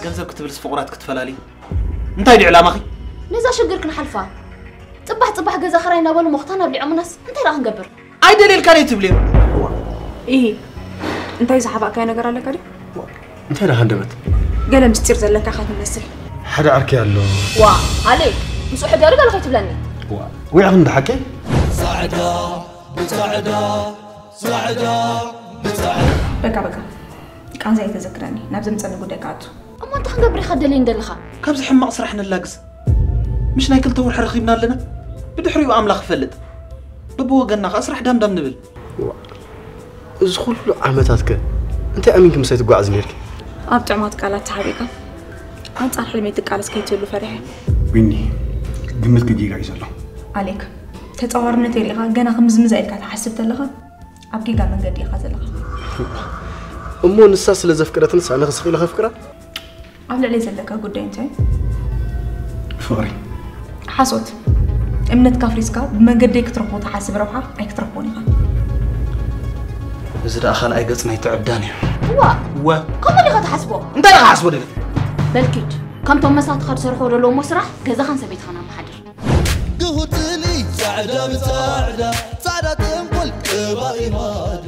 ገንዘብ ክትብልስ ፍቑራት ክትፈላሊ እንታይ ድዩ ዕላማኺ? ነዛ ሽግር ክንሓልፋ። ጽባሕ ጽባሕ ገዛ ኽራይ እናበሉ ሞኽታን ኣብሊዖምናስ እንታይ ደኣ ክንገብር? ኣይደልየልካን እየ ትብልዮ። ኢሂ፣ እንታይ ዝሓባእካዮ ነገር ኣለካ ድዩ? እንታይ ደኣ ሃንደበት? ገለ ምስጢር ዘለካ ኢኻ ትመስል። ሓደ ዓርኪ ኣሎ። ዋ ኣሌክ፣ ምስኡ ሕደሪ ገለ ከይትብለኒ። ዊዕኹም ድሓቂ? ጻዕዳ ብጻዕዳ ጻዕዳ ብጻዕዳ በቃ በቃ፣ ቃንዛ የተዘክረኒ ናብ ዘምጸኒ ጉዳይ ክኣቱ። እሞ እንታይ ክንገብር ኢኻ ደልየኒ ደለኻ? ካብዚ ሕማቕ ስራሕ ንላግስ። ምሽ ናይ ክልተ ወርሒ ረኺብና ኣለና። ብድሕሪኡ ኣምላኽ ይፈልጥ። በብወገንና ኸኣ ስራሕ ዳምዳም ንብል። እዚ ኩሉ ዓመታት ከ እንታይ ኣሚንኪ ምሳይ ትጓዓዚ ነርኪ? ኣብ ጥዕማት ቃላት ተሓቢእካ ኣንጻር ሕልመይ ትቃለስ ከይትህሉ ፈሪሐ። ዊኒ፣ ግምትኪ ጌጋ እዩ ዘሎ። ኣሌክ፣ ተጻዋርነተይ ርኢኻ ገና ክምዝምዛ ኢልካ ትሓስብ ተለኻ ኣብ ጌጋ መንገዲ ኢኻ ዘለኻ። እሞ ንሳ ስለ ዘፍቅረትንስ ኣነ ክስቕ ኢለ ከፍቅራ? ኣብ ልዕለይ ዘለካ ጉዳይ እንታይ? ፍቕሪ። ሓሶት። እምነትካ ኣፍሪስካ ብመንገደይ ክትረኽቦ ትሓስብ ረብሓ ኣይክትረኽቦን ኢኻ። እዚ ደኣ ካልኣይ ገጽ ናይቲ ዕብዳን እዩ። እዋ እወ ከምኡ ኢኻ ትሓስቦ? እንታይ ደኣ ክሓስቦ ደለ? በልኪድ ከምቶም መሳትኻ ዝሰርሕዎ ዘለዉ እሞ ስራሕ ገዛኻን ሰበይትኻን ኣመሓድር። ግሁትሊ ጻዕዳ ብጻዕዳ ጻዕዳ ጥንቁል ቅባእ ይማድ